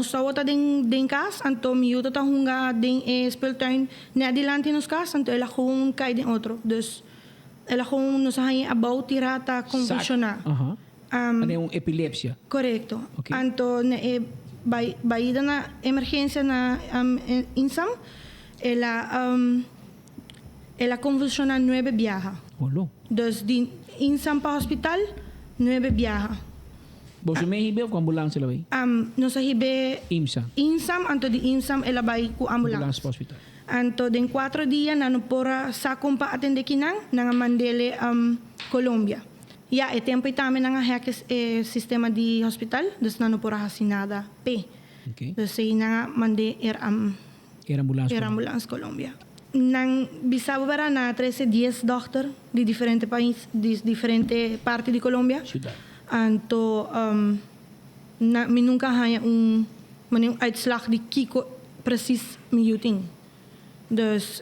Nos tabata den cas, anto mi yu ta hunga den e speeltuin net dilanti nos cas, anto el a gewoon cay den otro. Dus el a gewoon, nos a hañ'e abou tira ta convulsiona. Manera un epilepsia. Correcto. Anto na e baida na emergencia na Insam, el a el a convulsiona nuebe biaha. Dus di Insam pa hospital nuebe biaha. Boso me hib'e of ku ambulans el a bai? Nos a hib'e Imsam. Insam, anto di Insam el a bai ku ambulans. Ambulans pa hospital. Anto den cuatro dia nan no por a sa kon pa atende kinan, nan a mand'ele Colombia. Ya, e tempo ei tambe nan a hack e sistema di hospital, dus nan no por a hasi nada p'e. Dus ei nan a mand'e er Er ambulans er ambulans Colombia. Nan bisa bo bera nan a trese dies dòkter di diferente pais, di diferente parti di Colombia. Ciudad. Anto nan, mi nunca haña un manera un uitslag di kiko precies mi yu tin. Dus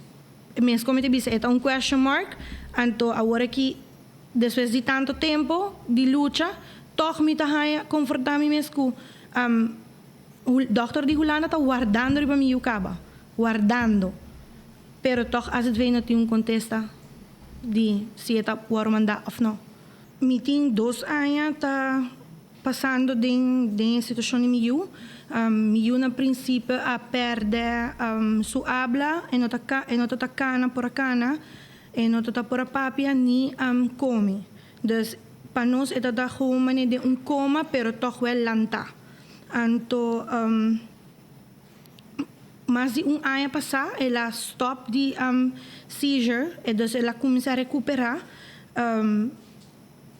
mes como mi ta bisa e ta un question mark, anto awor aki despues di tanto tempo di lucha tog mi ta haña conforta mi mes cu Dokter di Hulanda ta wardando riba mi yu kaba. Wardando. Pero tog AZV no tin un kontesta di si e ta wòrdu mandá òf no. Mi tin dos aña ta pasando den den e situashon di mi yu. Mi yu na prinsipio a pèrdè su abla, e no ta e no ta ta kana por a kana, e no ta ta por a papia ni kome. Dus pa nos e ta ta gewoon manera den un koma pero tog wèl lantá. Anto mas di un aña pasá el a stòp di seizure, e dus el a kuminsá rekuperá.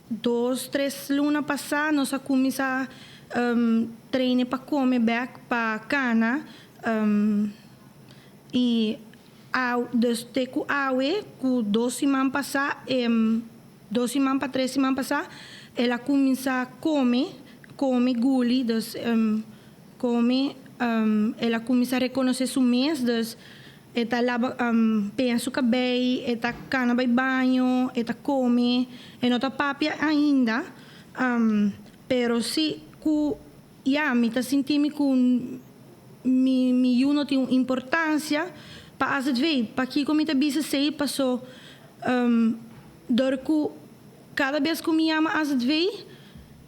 Dos, tres luna pasá nos a kuminsá train'e pa kome bèk, pa kana i dus te ku awe ku dos siman pasá Dos siman pa tres siman pasá el a kuminsá kome, kome guli, dus kome, el a kuminsá rekonosé su mes, dus e ta laba peña su kabei, e ta kana bai baño, e ta kome, e no ta papia ainda, pero si ku ya mi ta sinti mi ku mi mi yu no tin un importansia pa azv, pakiko mi ta bisa esei? Paso Dor ku kada bes ku mi yama azv,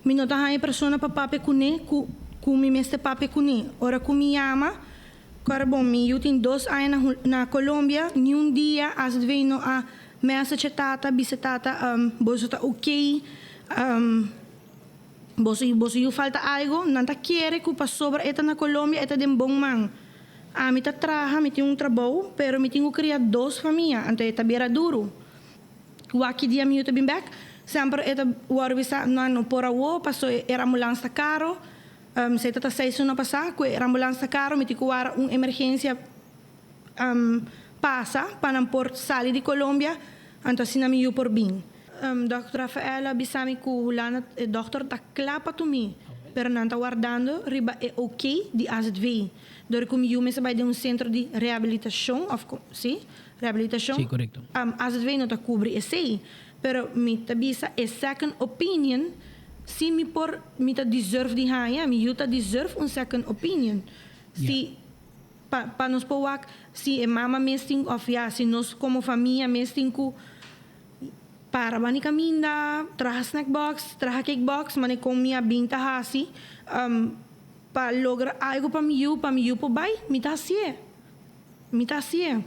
mi no ta haña persona pa papia kuné ku ku mi mester papia kuné. Ora ku mi yama, kòrda bon, mi yu tin dos aña na na Colombia, niun dia azv no a message tata, bisa tata, boso ta okey, boso boso yu falta algo. Nan ta kere ku pasobra e ta na Colombia e ta den bon man. Ami ta traha, mi tin un trabou, pero mi tin ku kria dos famia, anto e ta bira duru. Wak ki dia mi yu ta bin bek, semper e ta wòrdu bisa, no, no por awo, paso e ambulans ta karo. Si e ta ta seis luna pasá ku e ambulans ta karo, mi tin ku wara un emergensia pasa pa nan por sali di Colombia, anto asina mi yu por bin. Dòkter Rafael a bisa mi ku Hulanda e dòkter ta kla pa tumi, pero nan ta wardando riba e ok di azv. Dor ku mi yu mester bai den un sentro di rehabilitashon òf si, rehabilitashon. Sí, korekto. Azv no ta kubri esei, pero mi ta bisa e second opinion si mi por mi ta deserve di haña, mi yu ta deserve un second opinion. Si pa pa nos por wak si e mama mes tin òf ya si nos komo famia mes tin ku Para bani caminda, traha snack box, traha cake box, mane con mi a bin ta haci pa logra algo pa mi yu, pa mi yu por bay, mi ta hacié, mi ta hacié.